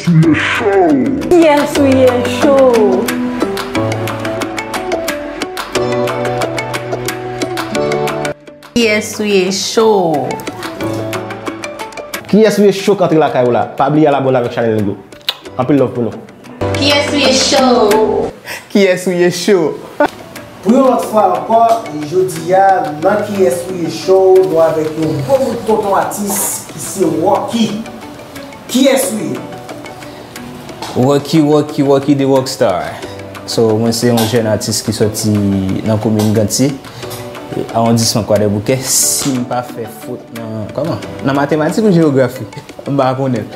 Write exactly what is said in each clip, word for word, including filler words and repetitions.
Kiyès ou ye cho? Kiyès ou ye cho? Kiyès ou ye cho k antre lakay ou la? Pa bliye al abòne avèk chanèl Lingo. Anpil love pou nou. Kiyès ou ye cho? Kiyès ou ye cho? Pou yon lòt fwa ankò, jodi a, nan Kiyès ou ye cho, nou avèk yon gwo bout tonton atis ki se Rocky. Kiyès ou ye? Rocky, Rocky, Rocky the Rockstar. So, mwen se yon jèn atis ki sòti nan komin Gantye, awondisman Kwadèboukè. Si m pa fè fot nan, kòman? Nan matematik ou jewografi? M pa konnen.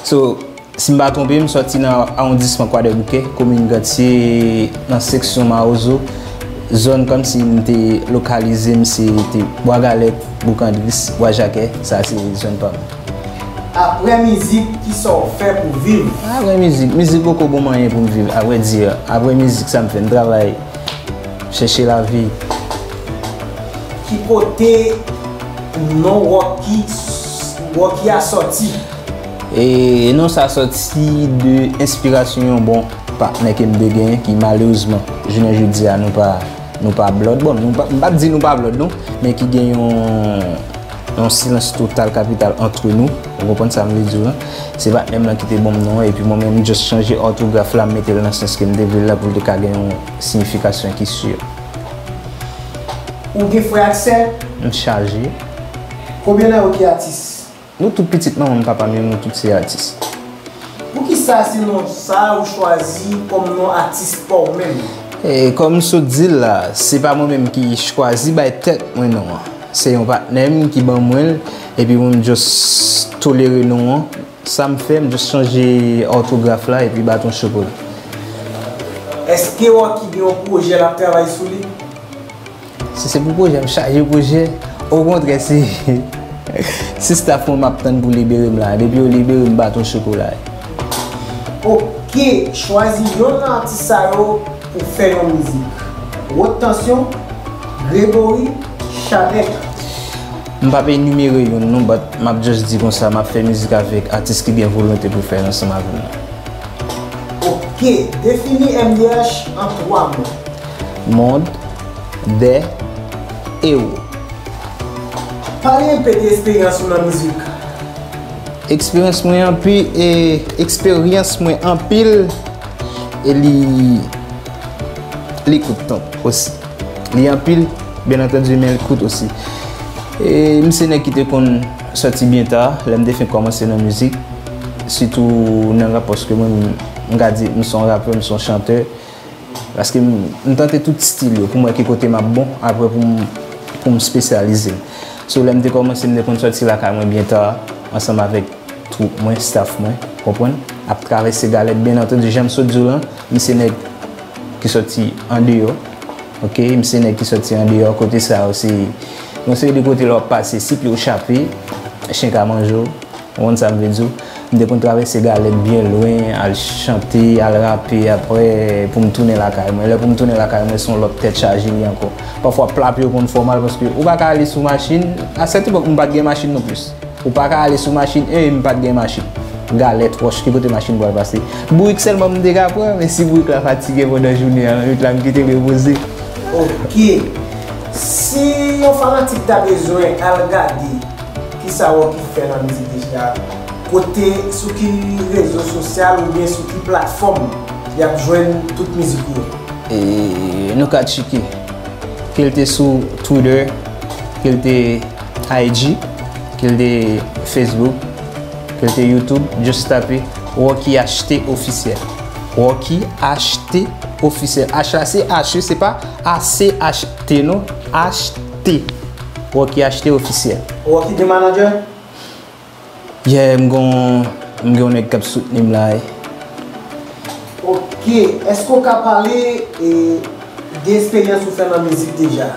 So, si m pa twonpe, m sòti nan awondisman Kwadèboukè, komin Gantye, nan seksyon Mawozo. Zòn kòmsi m te lokalize m, se te Bwa Galèt, Bouk Andris, Bwa Jakè, sa se zòn pa m. Aprè mizik, kisa w fè pou viv? Aprè mizik, mizik poko ban m anyen pou m viv, avrèdi. Aprè mizik, sa m fè? M travay, chèche lavi. Ki kote non Rocky, Rocky a sòti? E non sa sòti de enspirasyon yon bon patnè ke m te genyen, ki malerezman, jounen jodi a, nou pa, nou pa blòd. Bon, nou pa, m p ap di nou pa blòd, non, men ki gen yon, yon silans total kapital antre nou. Ou konprann sa m vle di w lan? Se patnè m lan ki te ban m non an, epi mwen menm, m just chanje òtograf la, m mete l nan sans ke m te vle l la, pou l te ka gen yon siyifikasyon ki si. Ou gen frè ak sè? M chaje. Konbyen nan yo ki atis? Nou tout pitit manman m, papa m yo, nou tout se atis. Poukisa se non sa a ou chwazi kòm non atis pa w menm? E, kòm m sot di l la, se pa mwen menm ki chwazi bay tèt mwen non an. Se yon patnè m ki ban mwen l, epi mwen m just tolere non an. Sa m fè, m just chanje òtograf la epi baton chokola. Èske Rocky gen yon pwojè l ap travay sou li? Si se pou pwojè, m chaje pwojè. Okontrè, se, se staff mwen m ap tann pou libere m la. Depi yo libere m, baton chokola. Oke, chwazi yonn nan atis sa yo pou fè yon mizik. Wot Tansyon, Gregory, Chanèk. M p ap enimere youn non, but m ap just di konsa, m ap fè mizik avèk atis ki gen volonte pou fè l ansanm avè m nan. Oke, defini M D H an twa mo. Monde des héros. Pale enpe de esperyans ou nan mizik. Eksperyans mwen anpi, e, eksperyans mwen anpil, e li, li kout tou osi. Li anpil, byen antandi, men li kout osi. E m se nèg ki te konn sòti byen ta, lè m te fenk kòmanse nan mizik, sitou nan rap, paske mwen, m, m ka di, m se yon rapè, m se yon chantè. Paske m, m tante tout stil yo, pou m wè ki kote m ap bon, apre pou m, pou m espesyalize m. So, lè m te kòmanse, m te konn sòti lakay mwen byen ta, ansanm avèk twoup mwen, staff mwen, konprann? Ap travèse galèt, byen antandi, jan m sot di w lan, m se nèg ki sòti andeyò, oke? M se nèg ki sòti andeyò, kote sa yo se yon seri de kote lè w ap pase, si pye w chape, chen ka manje w, ou konn sa m vle di w? M te konn travèse galèt byen lwen, al chante, al rape, apre pou m tounen lakay mwen. Lè pou m tounen lakay mwen, se yon lòt tèt chaje li ankò. Pafwa, pla pye w konn fè w mal, paske ou pa ka ale sou machin. A sèt epòk, m pa t gen machin non plis. Ou pa ka ale sou machin, e m pa t gen machin. Galèt, wòch, ki kote machin pral pase? Bourik sèlman m te ka pran, men si bourik la fatige pandan jounen an, nan nwit la, m kite l repoze. Oke. Si yon fanatik ta bezwen al gade kisa Rocky fè nan mizik deja, kote, sou ki rezo sosyal oubyen sou ki platfòm y ap jwenn tout mizik ou yo? E, nou ka tcheke. Ke l te sou Twitter, ke l te I G, ke l te Facebook, ke l te YouTube, just tape Rocky H T Officiel. Rocky H T Officiel. H la se H, se pa A C H T non, H T. Rocky H T Officiel. Rocky gen manager? Yeah, m gon, m gen yon nèg k ap soutni m la, wi. Oke, èske w ka pale, e, de eksperyans ou fè nan mizik deja?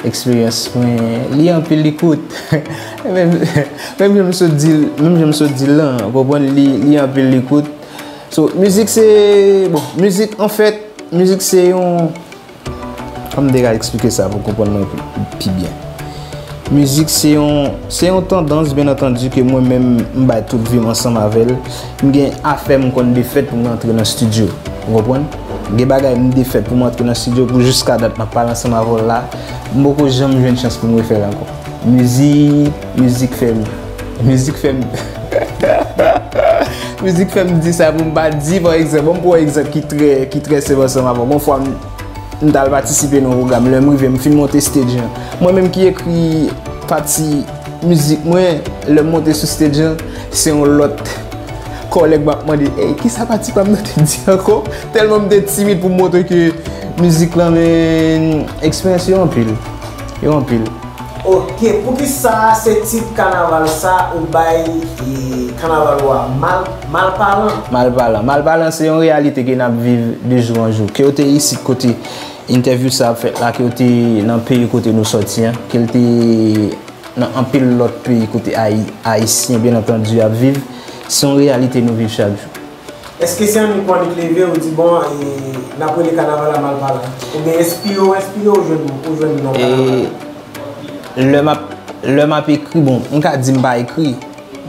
Eksperyans mwen, li anpil, li kout. Menm, menm jan m sot di l, menm jan m sot di l lan, ou konprann, li, li anpil, li kout. So, mizik se, bon, mizik, anfèt, mizik se yon, kòman m te ka eksplike sa pou w konprann mwen pi, pi byen? Mizik se yon, se yon tandans, byen antandi, ke mwen menm m bay tout vi m ansanm avè l. M gen afè m konn defèt pou m rantre nan estidyo. Ou konprann? M gen bagay m defèt pou m rantre nan estidyo, pou jiska dat m ap pale ansanm avè w la, m poko janm jwenn chans pou m refè l ankò. Mizik, mizik fè m, mizik fè m, mizik fè m di sa pou m pa di, pa egzanp, ban m pran yon egzanp ki trè, ki trè senp ansanm avè w. Yon fwa m, m t al patisipe nan yon pwogram, lè m rive, m fin monte stage lan. Mwen menm ki ekri pati mizik mwen, lè m monte sou stage lan, se yon lòt kòlèg m ap mande, "Ey, kisa pati pa m nan te di ankò?" Tèlman m te timid pou m montre ke mizik lan, men eksperyans yo anpil. Yo anpil. Ok, poukisa se tit kanaval sa ou bay, e, kanaval ou a, mal, malpalan? Malpalan. Malpalan se yon reyalite ke n ap viv de jou an jou. Ke w te isit kote entèvyou sa ap fèt la, ke w te nan peyi kote nou sòti an, ke l te nan anpil lòt peyi kote Ayi-, Ayisyen, byen antandi, ap viv, se yon reyalite nou viv chak jou. Èske se yon nèg ou annik leve ou di, "Bon, e, n ap rele kanaval la malpalan"? Oubyen enspire w, enspire w jwenn, ou jwenn non kanaval la? E lè m ap, lè m ap ekri, bon, m ka di m pa ekri,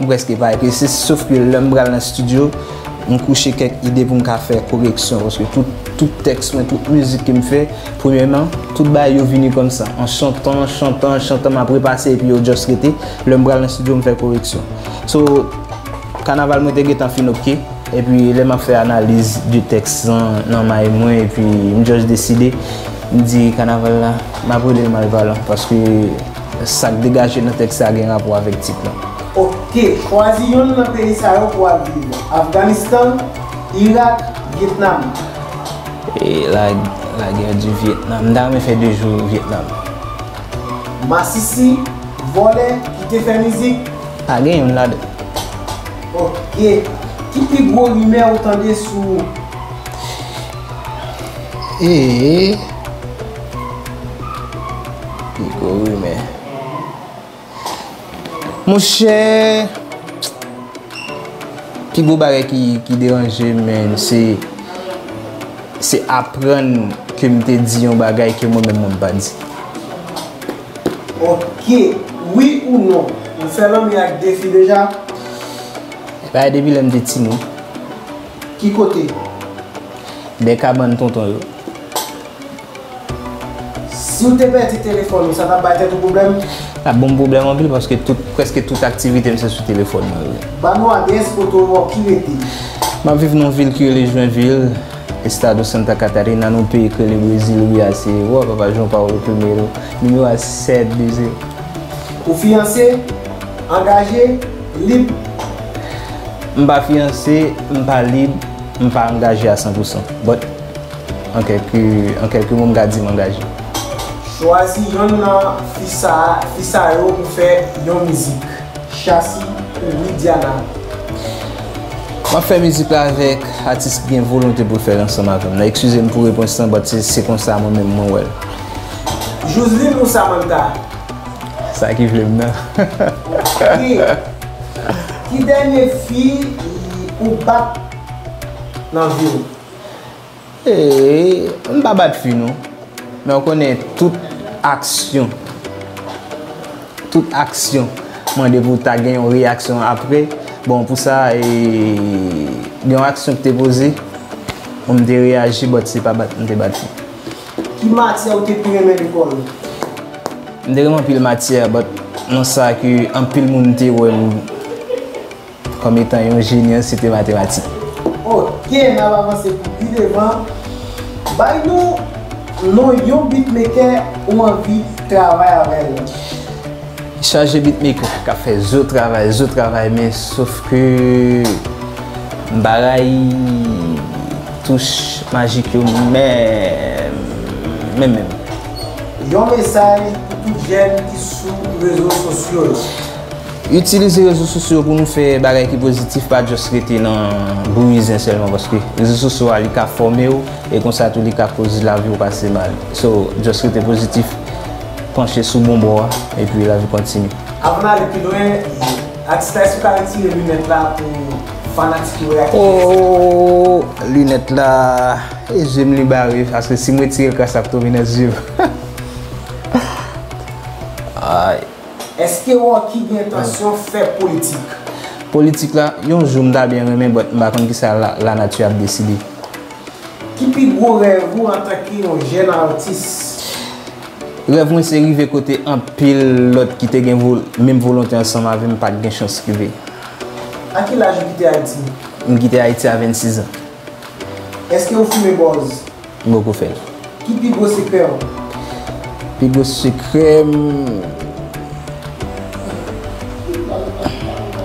m prèske pa ekri, se, sof ke lè m pral nan estidyo, m kouche kèk ide pou m ka fè koreksyon, paske tout, tout tèks mwen, tout mizik ke m fè, premyèman, tout bagay yo vini kòmsa, an chantan, an chantan, an chantan, m ap repase, epi yo just rete. Lè m pral nan estidyo, m fè koreksyon. So, kanaval mwen te gentan fin ok. Epi lè m ap fè analiz de tèks lan nan may mwen, epi m just deside, m di kanaval la, m ap rele l malpalan, paske sa k degaje nan tèks sa gen rapò avèk tit lan. Ok, chwazi yonn nan peyi sa yo pou w ap viv. Afganistan, Irak, Vyetnam. E la, la guerre du Vietnam. M ta renmen fè de jou Vyetnam. Masisi, vòlè, kite fè mizik. Pa gen youn ladan. Ok. Ki pi gwo rimè ou tande sou ou? Ee. Pi gwo rimè. Monchè, pi gwo bagay ki, ki deranje m, men se, se aprann ke m te di yon bagay ke mwen menm mwen pa di. Ok, wi ou non, ou fè lanmen ak de fi deja? Bagay depi lè m te timoun. Ki kote? Dè kabann tonton yo. Si w te pèdi telefòn ou, sa t ap bay tèt ou pwoblèm? L ap ban m pwoblèm anpil, paske tout, prèske tout aktivite m se sou telefòn mwen yo. Ban nou adrès kote w ki rete. M ap viv nan yon vil ki rele Joinville, Estado Santa Catarina, nan yon peyi ki rele Brezil, wi, a se, wè, Papa João Paulo Primeiro, nimewo a sèt de zewo. Ou fiyanse, angaje, lib? M pa fiyanse, m pa lib, m pa angaje a san pou san. But, an kèlke, an kèlke mo, m ka di m angaje. Chwazi yonn nan fi sa, fi sa yo pou fè yon mizik. Shassy ou Widiana? M ap fè mizik la avèk atis ki gen volonte pou l fè l ansanm avè m nan. Eskize m pou repons lan, but se, se konsa mwen menm mwen wè l. Joseline ou Samantha? Sa ki vle m nan. Ki, ki dènye fi ou bat nan vi w? Ee, m pa bat fi non. Men w konnen tout aksyon, tout aksyon mande pou ta gen yon reyaksyon apre. Bon, pou sa, ee, gen yon aksyon ki te poze, bon, m te reyaji, but se pa bat m te bat fi. Ki matyè ou te pi renmen lekòl? M te renmen anpil matyè, but nan sa ke anpil moun te wè m kòm etan yon jeni, se te matematik. Ok, n ap avanse pou pi devan. Bay nou non yon beatmaker ou anvi travay avè l. Chaje beatmaker k ap fè zo travay, zo travay, men sof ke m pa rayi touch majik yo menm, menm, menm. Yon mesaj pou tout jèn ki sou rezo sosyo yo. Itilize rezo sosyo pou nou fè bagay ki pozitif, pa just rete nan bouyizen sèlman, paske rezo sosyo a, li ka fòme w, e konsa tou li ka koz lavi w pase mal. So, just rete pozitif, panche sou bon bò a, epi lavi kontinye. Avan n ale pi lwen, atis la, èske w ka retire linèt la pou fanatik yo wè a ki... Oh, linèt la, e je m li bare, paske si m retire l, kras ap tonbe nan je m. Ay. Èske Rocky gen entansyon fè politik? Politik la, yon jou m ta byen renmen, but m pa konn kisa la, lanati ap deside. Ki pi gwo rèv ou antanke yon jèn atis? Rèv mwen se rive kote anpil lòt ki te gen vo-, menm volonte ansanm avè m pa t gen chans rive. A ki laj ou kite Ayiti? M kite Ayiti a vennsis an. Èske ou fimen bòz? M poko fè l. Ki pi gwo sekrè w? Pi gwo sekrè m,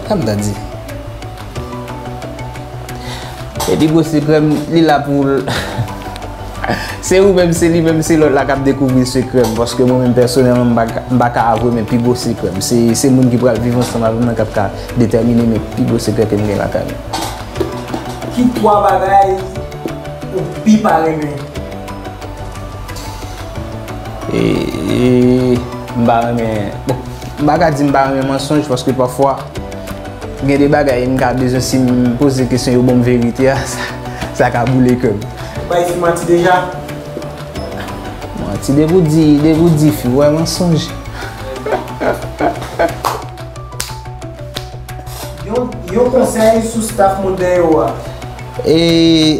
sa m ta di? E pi gwo sekrè m, li la pou l. Se ou menm, se li menm, se lòt la k ap dekouvri sekrè m. Paske mwen menm pèsonèlman, m pa ka, m pa ka avwe, men pi gwo sekrè m. Se, se moun ki pral viv ansanm avè m nan k ap ka detèmine, men pi gwo sekrè ke m gen lakay mwen. Ki twa bagay ou pi pa renmen? E, e, m pa renmen, bon, m pa ka di m pa renmen mansonj, paske pafwa, gen de bagay m ka bezwen, si m poze kesyon, yo ban m verite a, sa, sa ka boule kè m. Ou bay fi manti deja? Manti, depi w di, depi w di fi, w wè mansonj. Yon, yon konsèy sou staff Mond Dèyè Yo a. E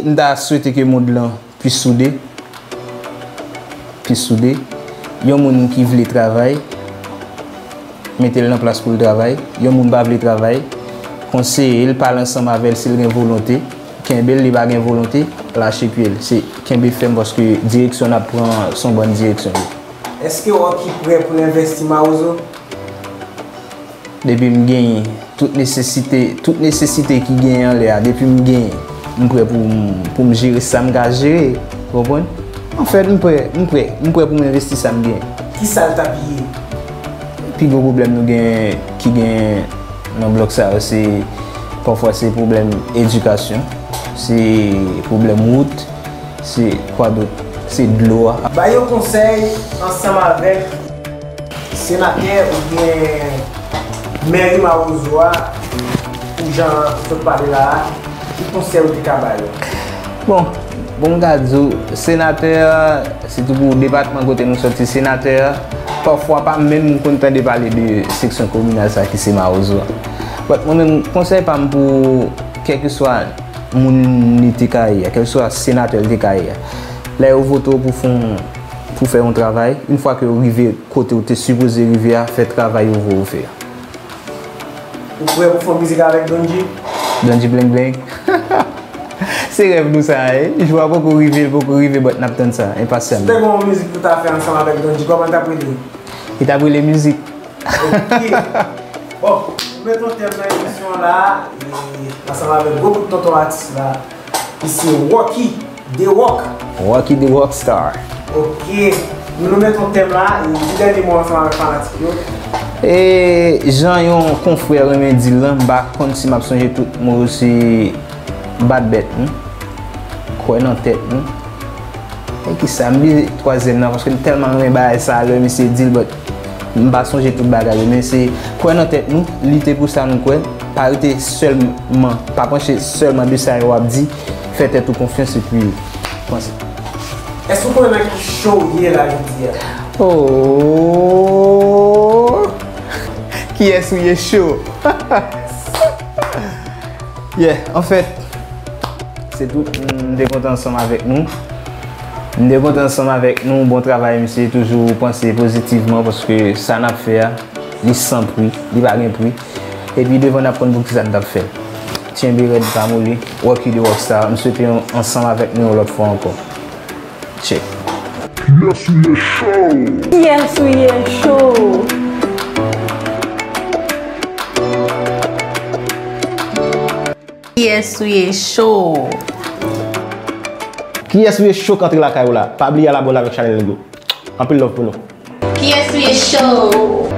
m ta swete ke mond lan pi soude, pi soude. Yon moun ki vle travay, mete l nan plas pou l travay. Yon moun pa vle travay, konseye l, pale ansanm avè l si l gen volonte. Kenbe l, li pa gen volonte, lache pye l. Se kenbe fèm paske direksyon n ap pran se yon bòn direksyon. Èske Rocky prè pou l envesti Mawozo? Depi m genyen tout nesesite, tout nesesite ki genyen anlè a, depi m genyen, m prè pou m, pou m jere sa m ka jere, ou konprann? Anfèt, m prè, m prè, m prè pou m envesti sa m genyen. Ki sa l t ap ye? Pi gwo pwoblèm nou gen, ki gen nan blòk sa yo, se pafwa se pwoblèm edikasyon, se pwoblèm wout, se kwa dòt, se dlo a. Bay yon konsèy ansanm avèk senatè oubyen mèri Mawozo a, pou jan ou sot pale la a, ki konsèy ou te ka ba yo? Bon, bon, m ka di w, senatè a, sitou pou depatman kote nou soti, senatè a, pafwa pa menm konn tande pale de seksyon kominal sa ki se Mawozo a. But mwen menm, konsèy pa m pou kèlkeswa moun li te ka ye a, kèlkeswa senatè li te ka ye a. Lè yo vote w pou fè yon, pou fè yon travay, yon fwa ke w rive kote w te sipoze rive a, fè travay yo voye w fè a. Ou prè pou fè yon mizik avèk Don G? Don G Bling Bling. Se rèv nou sa, wi. Jou a poko rive, l poko rive, but n ap tann sa, enpasyalman. Si w te gen yon mizik pou w ta fè ansanm avèk Don G, kòman l t ap rele? Li t ap rele Mizik. Ok. Bon, nou met yon tèm nan emisyon an la, e, ansanm avèk gwo kout tonton atis la, ki se Rocky The Rock. Rocky the Rockstar. Ok. Nou, nou met yon tèm la, e, di dènye mo ansanm avèk fanatik yo. E jan yon konfrè renmen di l lan, m pa konn si m ap sonje tout mo yo, se bat bèt nou, kwè nan tèt nou. E kisa, m bliye twazyèm nan, paske m tèlman renmen bagay sa a, lè misye di l, but m pa sonje tout bagay yo, men se kwè nan tèt nou, lite pou sa nou kwè, pa rete sèlman, pa panche sèlman de sa yo ap di, fè tèt ou konfyans epi panse. Èske w konnen nan ki cho w ye la jodi a? Oh! Kiyès ou ye cho? Yeah, anfèt, se tout, m te kontan ansanm avèk nou. M te kontan ansanm avèk nou. Bon travay, mesye. Toujou panse pozitivman paske sa n ap fè a, li san pri, li pa gen pri. Epi devan n ap konn poukisa n t ap fè l. Tyenbe rèd, pa moli. Rocky the Rockstar, m swete yon ansanm avèk nou yon lòt fwa ankò. Check. Kiyès ou ye cho? Kiyès ou ye cho? Kiyès ou ye cho? Kiyès ou ye cho k antre lakay ou la? Pa bliye al abòne avèk chanèl nou yo. Anpil love pou nou. Kiyès ou ye cho?